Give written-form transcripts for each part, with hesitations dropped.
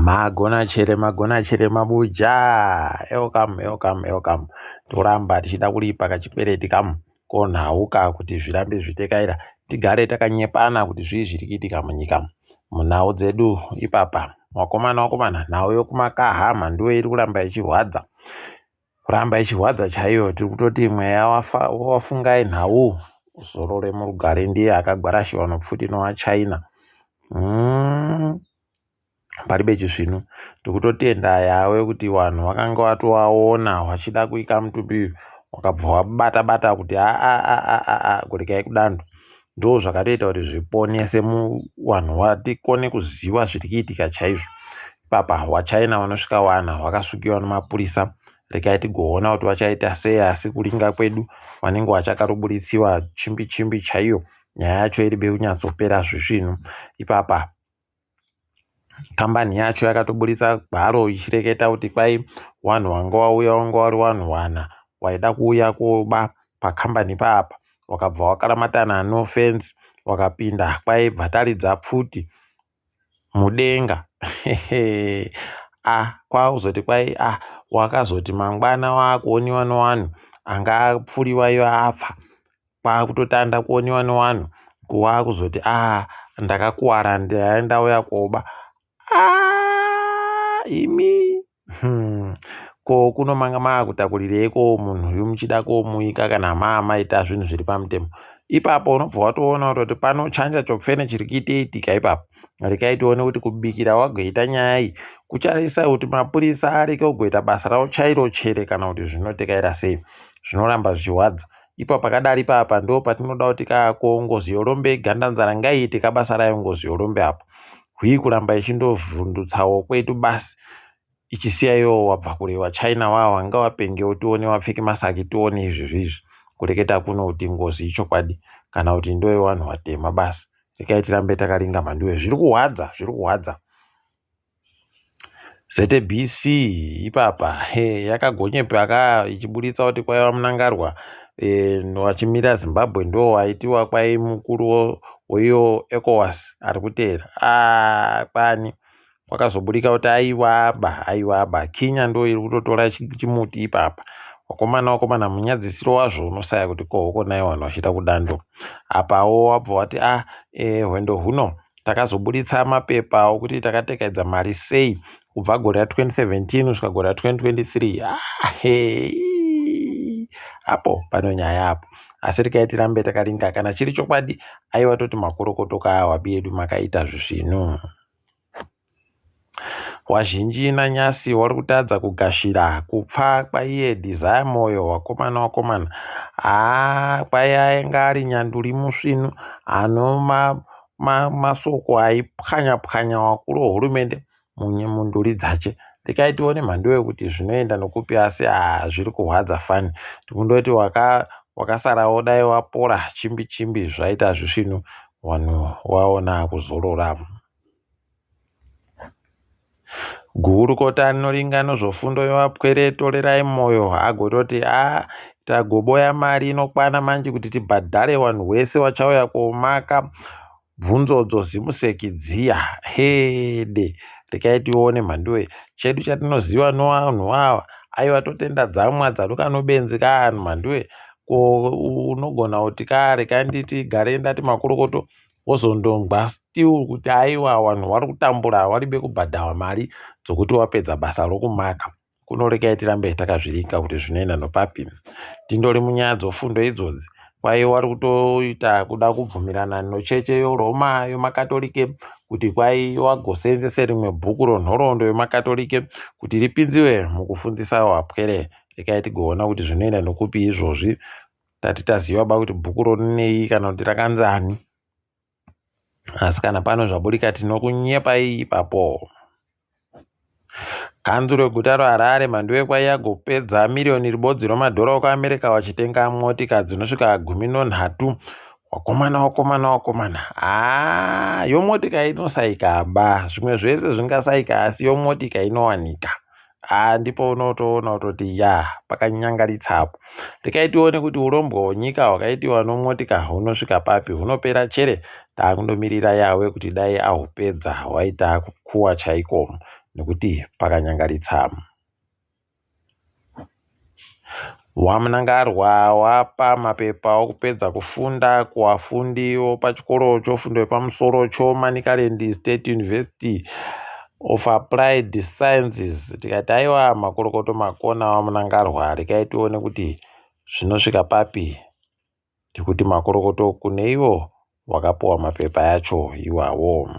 Magona chere magona chere mabuja welcome welcome welcome toramba tichida kuripa kachikwereti kamu konhauka kuti zvirambe zvitekaira tigare takanyepana kuti zvii zviri kuitika munyika munhau dzedu ipapa wakomana wakomana nhau yokumakaha mhanduwe iri kuramba ichirwadza kuramba ichirwadza chaiyo tiri kutoti mweya wafungai nhau uzorore murugare ndiye akagwarashiwa nopfuti nowachina mm. Paribe chisvinu tikutotenda yawe kuti vanhu vakanga vatovaona vachida kuika mutumbi uyu wakabva wabata bata kuti aa kurekai kudando ndo zvakatoita kuti zviponese vanhu vatikone kuziva zviri kuitika chaizvo ipapa wachina vanosvika wana vakasukiwa nemapurisa rekai tigoona kuti vachaita sei asi kuringa kwedu vanenge vachakarubuditsiwa chimbi chimbi chaiyo nyaya yacho iribe kunyatsopera zvisvinu ipapa Kambani yacho yakatoburitsa gwaro ichireketa kuti kwai wanhu wanga wauya wanga wari wanhu wana waida kuuya koba pakambani ipapa wakabva wakaramatana nofenzi wakapinda kwaibva taridza pfuti mudenga ah kwakuzoti kwai ah wakazoti mangwana wakuoniwa newanhu anga apfuriwa iyo afa kwakutotanda kuoniwa newanhu kwakuzoti ah ndakakuwara ndauya koba ah imi hmm. Ko kuno manga maakutakurirei munhu uyu muchida komuika kana maa maita zvinhu zviri pamutemo ipapo unobva watoona kutoti pano chanja chopfene chiri kuiteitika ipapo rekai tione kuti kubikira wagoita nyaya iyi kuchaisa kuti mapurisa areke kugoita basa ravo chairo chere kana kuti zvinotekaira sei zvinoramba zvichihwadza Ipa pakadari ipapa ndo patinoda kuti ka ko ngozi yorombe gandanzara ngaiite kabasa rayo ngozi yorombe apo. Hwii kuramba ichindovhundutsawo kwedu basi ichisiya iwo wabva kure wachina wawa ngawapengewo tione wapfeke masaki tione izvezvi izvi kureketa kuno kuti ngozi ichokwadi kana kuti ndoyewanhu watema basi rekai tirambe takaringa mhanduwe zviri kuhwadza zviri kuhwadza ZBC ipapa he yakagonyepa ka ichiburitsa kuti kwaiva Mnangarwa wachimira Zimbabwe ndo waitiwa kwai mukuru weiyo ECOWAS ari kuteera ah kwani kwakazoburika kuti aiwaba aiwaba Kenya ndo iri kutotora chimuti ipapa wakomana wakomana munyadzisiro wazvo unosaya kuti kohoko naye vanhu vachiita kudando apawo wabva wati ah hwendo huno Takazoburitsa mapepa okuti takatekaidza mari sei kubva gore ra2017 kusvika gore ra2023. Ah, hey. Apo pano nyaya apo. Asi regai tirambe takaringa kana chiri chokwadi aiwa toti makorokoto kaawabi edu makaita zvisvinu. Wazhinji nanyasi wari kutadza kugashira kupfa kwaiye Desire Moyo wakomana wakomana haa kwai ainga ari nyanduri musvinu ano masoko aipwanya pwanya wakuru wehurumende munduri dzache rekai tione mhanduwe kuti zvinoenda nokupi asi haa zviri kuhwadza fani tikundoti wakasarawo dai wapora chimbi chimbi zvaita zvisvinu vanhu waona kuzorora. Gurukota rinoringa nezvefundo yevapwere Torerai Moyo agototi haa tagoboya mari inokwana manje kuti tibhadhare vanhu wese vachauya komaka bvunzodzo zimuseki dziya hede rekai tione mhanduwe chedu chatinoziva nevanhu ava aiwa totenda dzamwa dzaruka nobenzi kaanhu mhanduwe ko unogona kuti ka rekai nditi garei ndati makorokoto wozondongwa still kuti aiwa vanhu vari kutambura waribe kubhadharwa mari dzokuti wapedza basa rokumaka kunorekai tirambe takazviringa kuti zvinoenda nopapi tindori munyaya dzofundo idzodzi kwai wari kutoita kuda kubvumirana nocheche yoroma yomakatolike kuti kwai wagoseenzese rimwe bhuku ronhoroondo yomakatolike kuti ripinziwe mukufundzisa wapwere rekai tigoona kuti zvinoenda nokupi izvozvi tati taziva ba kuti bhuku ronei kana kuti rakanzani asi kana pano zvaburika tinokunyepai ipapo kanzuro yeguta reharare mhanduwe kwaiyagopedza miriyoni ribodzi romadhora okuamerica vachitenga motika dzinosvika 13 wakomana wakomana wakomana haa yomotika inosaika ba zvimwe zvese zvingasaika asi yomotika inowanika. Haa ndipo unotoona kutoti ya pakanyangaritsa apo. Rekai tione kuti urombwa hwenyika hwakaitiwa nomotika hunosvika papi, hunopera chere. Takundomirira Yahweh kuti dai ahupedza hwaita kuwa chaiko nekuti pakanyangaritsa. WaMnangarwa wapa mapepa okupedza kufunda kuvafundi vepachikoro chefundo yepamusoro cheManicaland State University of Applied Sciences. Tikati aiwa makorokoto makona waMnangarwa, rekai tione kuti zvinosvika papi tikuti makorokoto kune ivo wakapuwa mapepa yacho iwawo.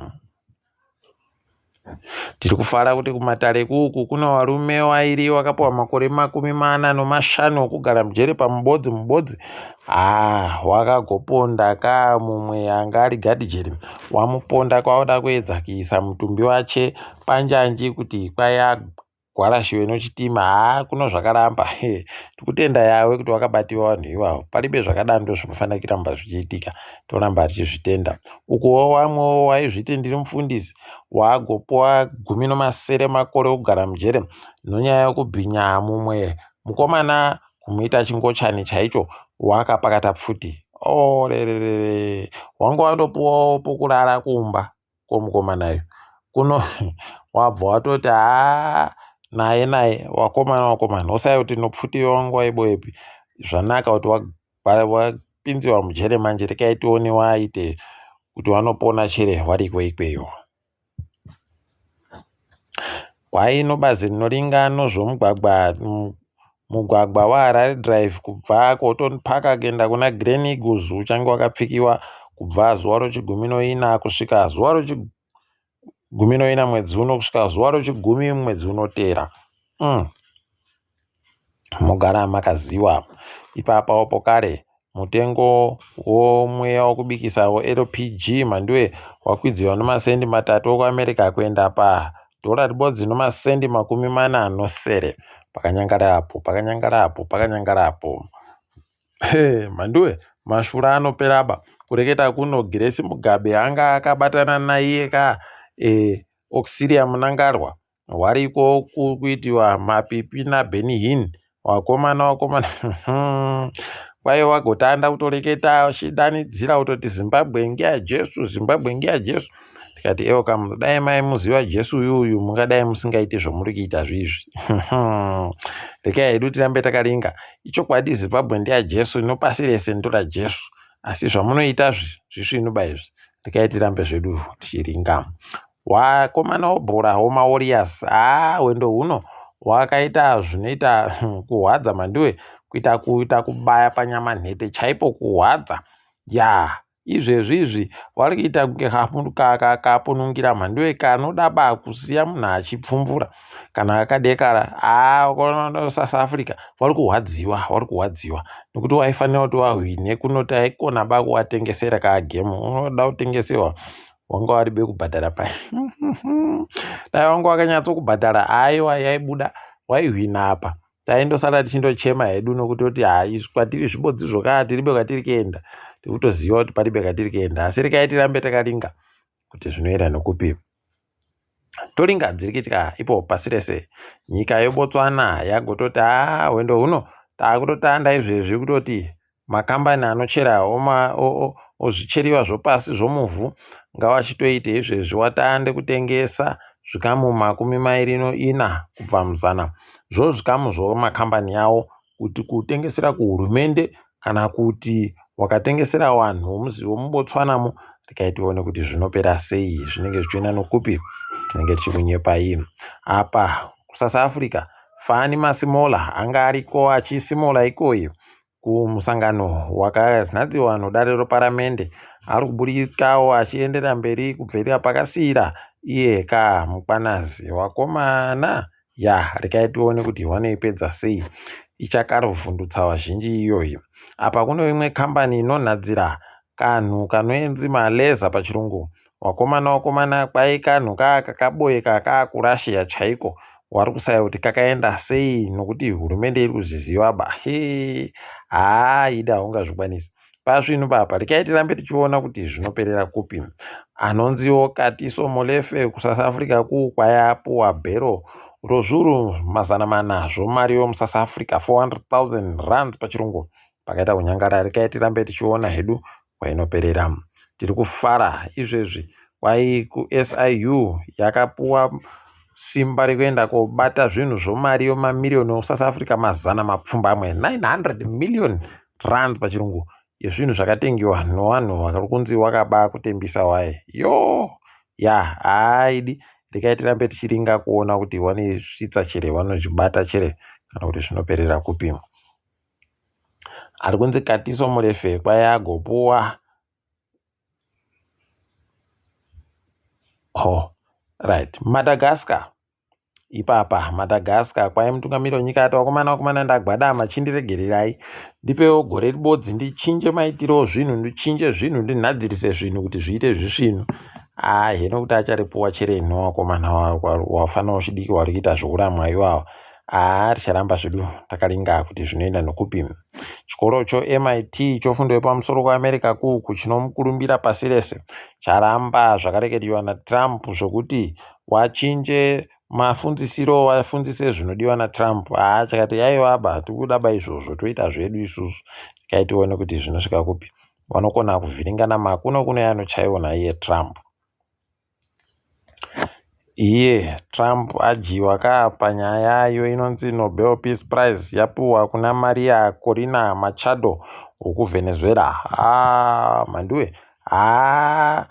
Tiri kufara kuti kumatare kuku kune varume vairi vakapuwa makore 45 okugara mujere pamubodzi mubodzi. Haa wakagoponda ka mumwe anga ari gadhijeri wamuponda kwauda kuedza kuisa mutumbi wache panjanji kuti kwai gwarashiwe nochitima. Haa kuno zvakaramba. Tikutenda Yawe kuti wakabatiwa vanhu ivavo. Paribe zvakadaro ndozvinofanira kuramba zvichiitika, toramba tichizvitenda. Ukuwo wamwewo waizviti ndiri mufundisi waagopuwa 17 makore okugara mujere nonyaya yokubhinya mumwe mukomana kumuita chingochani chaicho wakapakata pfuti. Orerere wanga wandopuwawo pokurara kumba kwomukomana uyu kuno wabva watoti haa naye naye wakomana wakomana usai kuti nopfuti wangu waiboepi zvanaka kuti wapinziwa mujere manje rekai tione waite kuti wanopona chere wariko ikweyo. Kwaino bazi rinoringa nozvomugwagwa mugwagwa waHarare Drive kubva kuHorton Park kuenda kuna Glen Eagles uchange wakapfikiwa kubva zuva rechigumi noina kusvika zuva rechigumi noina mwedzi uno kusvika zuva rechigumi mwedzi unoteera. Mogara makaziwa ipapawo pokare mutengo womweya wokubikisa weLPG mhanduwe wakwidziwa nemasendi 3 okuAmerica kuenda padhora ribodzi nemasendi 47. Pakanyangara apo, pakanyangara apo, pakanyangara apo. Mhanduwe mashura anopera ba. Kureketa kuno Grace Mugabe anga akabatana naiye ka Auxilia Mnangagwa wariko kuitiwa mapipi naBenny Hinn. Wakomana wakomana kwai wagotanda kutoreketa achidanidzira kutoti Zimbabwe ngeyaJesu, Zimbabwe ngeyaJesu. Tikati ewo kamu dai maimuziva Jesu uyuyu mungadai musingaiti zvomuri kuita zvizvi. Rekai hedu tirambe takaringa. Ichokwadi Zimbabwe ndeyaJesu nopasi rese ndoraJesu. Asi zvamunoita zvisvinuba izvi. Rekai tirambe zvedu tichiringa. Wakomana wobhora wemaWarriors haa hwendo huno wakaita zvinoita kuhwadza mhanduwe kuita kuita kubaya panyama nhete chaipo kuhwadza ya izvezvi izvi vari kuita kunge kapunungira mhanduwe kanoda ba kusiya munhu achipfumvura kana akadekara. Haa South Africa vari kuhwadziwa, vari kuhwadziwa nekuti waifanira kuti wahwine kuno taikona ba kuwatengesera kagemu unoda kutengeserwa wanga waribe kubhadhara pai. Dai wanga wakanyatsokubhadhara aiwa yaibuda waihwina apa taindosara tichindochema hedu nokutoti hai kwatiri zvibodzi zvokaa tiribe kwatiri kuenda tikutoziva kuti paribe kwatiri kuenda asi rekai tirambe takaringa kuti zvinoenda nokupi. Toringa dziri kuitika ipo pasi rese. Nyika yeBotswana yagototi haa hwendo huno taakutotanda izvezvi kutoti makambani anochera ozvicheriwa zvopasi zvomuvhu ngawachitoite izvezvi watande kutengesa zvikamu 24 kubva muzana zvozvikamu zvomakambani yawo kuti kutengesera kuhurumende kana kuti wakatengesera vanhu vomuBotswanamo. Rekai tione kuti zvinopera sei, zvinenge zvichienda nokupi, tinenge tichikunyepai. Apa kuSouth Africa Fani Masimola anga ariko achisimola ikoyo kumusangano wakanhadziwa nodare reparamende ari kuburikawo achiendera mberi kubvira pakasiyira iye ka Mukwanazi. Wakomana ya rekai tione kuti wanoipedza sei ichakarovhundutsa vazhinji iyoyi. Apa kune imwe kambani inonhadzira kanhu kanoenzi maleza pachirungu. Wakomana wakomana kwai kanhu kaa kakaboeka kaakuRussia chaiko wari kusaya kuti kakaenda sei nokuti hurumende iri kuzviziva ba. Haa ida haungazvikwanisi pasvinu papa. Rekai tirambe tichiona kuti zvinoperera kupi. Anonziwo Katiso Molefe kuSouth Africa kuu kwayapuwa bhero Rozvuru 400 zvomari yomuSouth Africa, 400,000 rands pachirungu. Pakaita kunyangara, rekai tirambe tichiona hedu kwainoperera. Tiri kufara izvezvi kwai kuSIU yakapuwa simba rekuenda kobata zvinhu zvomari yemamiriyoni omuSouth Africa 800, 900 million rand pachirungu, yezvinhu zvakatengiwa nevanhu vari kunzi wakaba kutembisa waye yo ya. Haidi, rekai tirambe tichiringa kuona kuti vanosvitsa chere, vanozvibata chere, kana kuti zvinoperera kupi. Ari kunzi Katiso Molefe kwai agopuwa. Oh, right, Madagascar ipapa, Madagascar kwai mutungamiri wenyika ati, "Vakomana, vakomana, ndagwadama, chindiregererai, ndipewo gore ribodzi ndichinje maitiro zvinhu, ndichinje zvinhu, ndinhadzirise zvinhu kuti zviite zvisvinu." Ah, hino kuti acharipuwa chereni vakomana wafana uchidiki wari kuita zveuramwa iwawa. Haa, ticharamba zvedu takaringa kuti zvinoenda nokupi. Chikoro choMIT chofundo yepamusoro kuAmerica kuku chinomukurumbira pasi rese charamba zvakareketiwa naTrump zvokuti wachinje mafundzisiro, wafundzise zvinodiwa naTrump. Haa, chakati aiwa ba, tikuda ba izvozvo, toita zvedu isusu. Kai tione kuti zvinosvika kupi. Vanokona kuvhiringana makuno kuno yanochaiwa naiye Trump. Iye Trump adyiwa ka panyaya iyo inonzi Nobel Peace Prize yapiwa kuna Maria Corina Machado wekuVenezuela. Ah, mhanduwe, haa,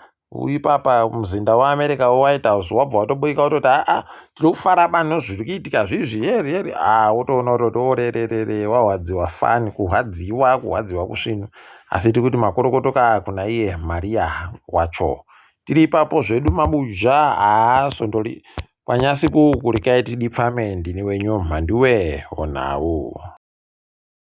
ipapa muzinda weAmerica weWhite House wabva watobuika wototi, "Aa, tiri kufara bano zviri kuitika zvizvi heri heri." A, wotoona kutoti orererere, wahwadziwa fani, kuhwadziwa, kuhwadziwa kusvinu. Asi tiri kuti makorokoto ka kuna iye Maria wacho. Tiri ipapo zvedu mabuja. Haa, sondori kwanyasi kuku, rekai tidipfame. Ndini wenyu Mhanduwe onhau.